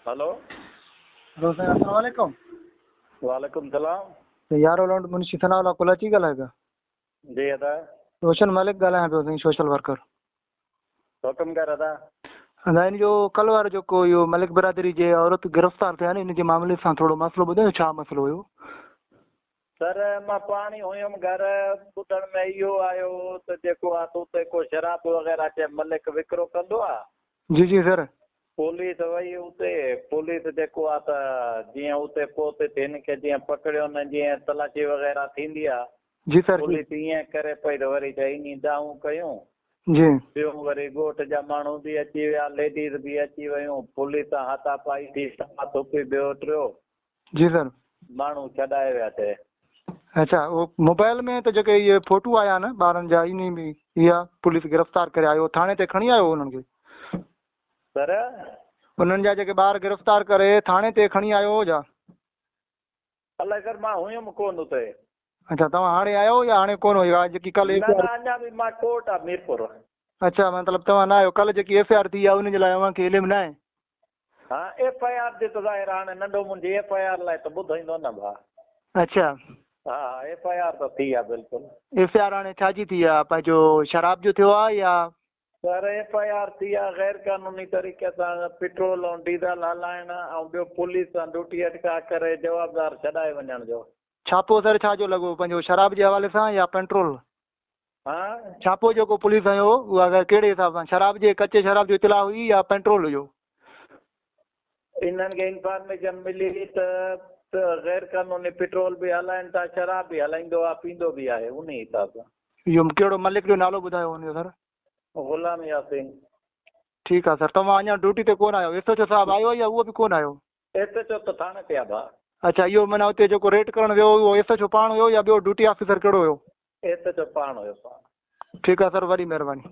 هلو. هلو سائين السلام عليڪم. وعليڪم سلام. يارو لنڊ منشي ثناء الله ڪلاچي ڳالهايو پيا. جي ادا. روشن ملڪ ڳالهايان پيو سائين سوشل ورڪر. حڪم ڪر ادا. ادا ان جو ڪل وارو جيڪو اهو ملڪ برادري جي عورت گرفتار ٿيا آهن ان جي معاملي سان ٿورو مسئلو ٻڌايو ڇا مسئلو هيو. سر مان پاڻ ئي هيم گهر ٻڌڻ ۾ اهو آيو ته جيڪو آ ته اتي ڪو شراب وغيره چي ملڪ وڪرو ڪندو آ. جي جي سر. پوليس وئي اتي پوليس جيڪو آ ته جيئن اتي پهتي ته هن کي جيئن پڪڙيو نه جيئن تلاشي وغيره ٿيندي آ. جي سر جي. پوليس ائين ڪري پئي ته وري چئي انهي دانهون ڪيون. جي. ٻيون وري ڳوٺ جا ماڻهو به اچي ويا ليڊيز به اچي ويون پوليس سان هاٿا پائي ٿي سما ٿڦي ٻيو ٽيو. جي سر. ماڻهو ڇڏائي ويا ٿي. اڇا اهو موبائل ۾ ته جيڪي اهي فوٽو آيا آهن ٻارن جا انهي ۾ اها پوليس گرفتار ڪري آيو ٿاڻي تي کڻي آيو انهن کي. سر. انهن جا جيڪي ٻار گرفتار ڪري ٿاڻي تي کڻي آيو هو جا. الائي سر مان هيم ڪون اتي. اڇا توهان هاڻي آيو يا هاڻي ڪون هيو جيڪي ڪل ايف نه I نه آر. اڃا به مان ڪورٽ آ ميرپور. اڇا مطلب توهان نه آيو ڪل جيڪي ايف I R ٿي آ ان جي لاء اوهان کي علم ناهي. ها ايف I R جي ته ظاهر آ هاڻي ننڍو منهنجي ايف I R لاء ته ٻڌائيندو نه ڀاء. اڇا. ها ها ايف I R ته ٿي آ بلڪل. ايف I R هاڻي ڇا جي ٿي آ پنهنجو شراب جو ٿيو آ يا. سر ايف I R ٿي آ غير قانوني طريقي سان پيٽرول ۽ ڊيزل هلائڻ ۽ ٻيو پوليس سان ڊيوٽي اٽڪاء ڪري جوابدار ڇڏائي وڃڻ جو. ڇاپو سر ڇا جو لڳو پنهنجو شراب جي حوالي سان يا پيٽرول. ها. ڇاپو جيڪو پوليس هنيو اها ڪهڙي حساب سان شراب جي ڪچي شراب جو اطلاع هئي يا پيٽرول جو. انهن کي انفارميشن ملي هئي ته غير قانوني پيٽرول به هلائين ٿا شراب به هلائيندو آ پيندو به آهي انهي حساب سان. اهو ڪهڙو ملڪ جو نالو ٻڌايو ان جو سر. غلام ياسين. ٺيڪ آ سر توهان اڃا ڊيوٽي تي ڪونه آهيو ايس ايڇ او صاحب آيو آ يا اهو به ڪونه آيو. ايس ايڇ او ته ٿاڻي تي آ ڀاء. اڇا اهو معنيٰ اتي جيڪو ريٽ ڪرڻ ويو اهو ايس ايڇ او پاڻ هيو يا ٻيو ڊيوٽي آفيسر ڪهڙو هيو. ايس ايڇ او پاڻ هيو پاڻ. ٺيڪ آ سر وڏي مهرباني.